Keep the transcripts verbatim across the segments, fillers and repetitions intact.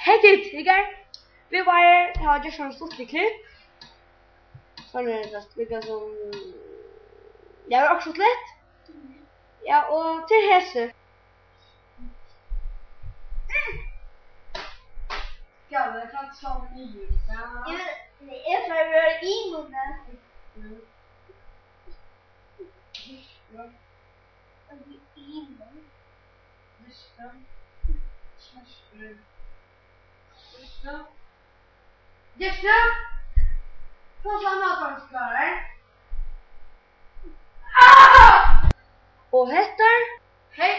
Hey tit, hygg her. Vit báðir hava gjørt sovorðið stuttligt klipp. Sovorðið, líka sum, ja, tað er okkurt stuttligt. Ja, og til hesi. Ja, tað kann so niður. Ja. Eg vil, nei, eg fari at vera í munnin. Ja. Viska. Í munnin. Viska. Snertur. Viska. Viska. Hvussu annars skal eg? Ah! Og hetta? Hey,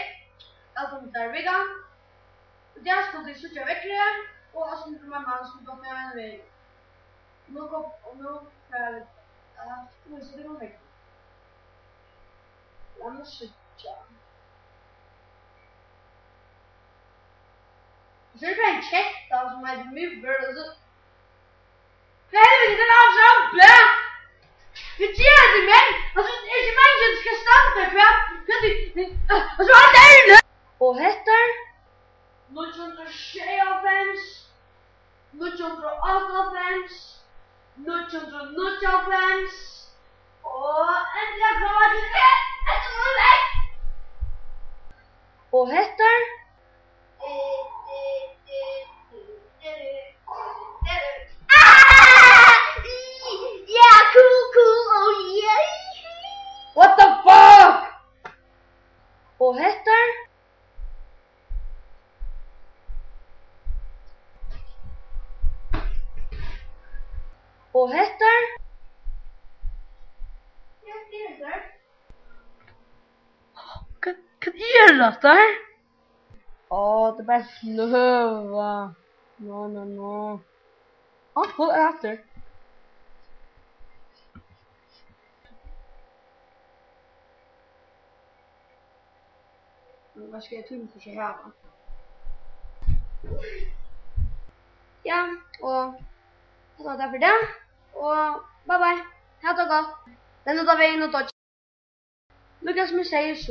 vælkomin til Vikan. Í dag skulu tit síggja veðrið og Ásmundur og mamma, sum gott er ein veg. Nú kom, og nú fara vit at vísa tykkum veðrið. Lat meg síggja. So er tað bara ein ketta, sum eitur Miður, og so Hvat helviti, tað er alt saman bæ! Hvat ger tú, menn? Altso, er ikki meinin, at tú skal standa, hvat? Hvat, altso, alt er nú. Og hetta? Níggju hundrað og sjeyoghálvfems, níggju hundrað og áttaoghálvfems, níggju hundrað og níggjuoghálvfems, og endiliga koma til, eftir mín vegg. Og hetta? What the fuck? Og hetta? Og hetta? Hvat, hvat er hetta? Á, tað er bara ein fløga. No, no, no. Á, hon er aftur. Men hvat skal eg tíma, so ikki hava? Ja, og tað var tað fyri tað. Og bye bye. Hav tað gott. Renn út á vegin og dodge. Líka sum eg segði, so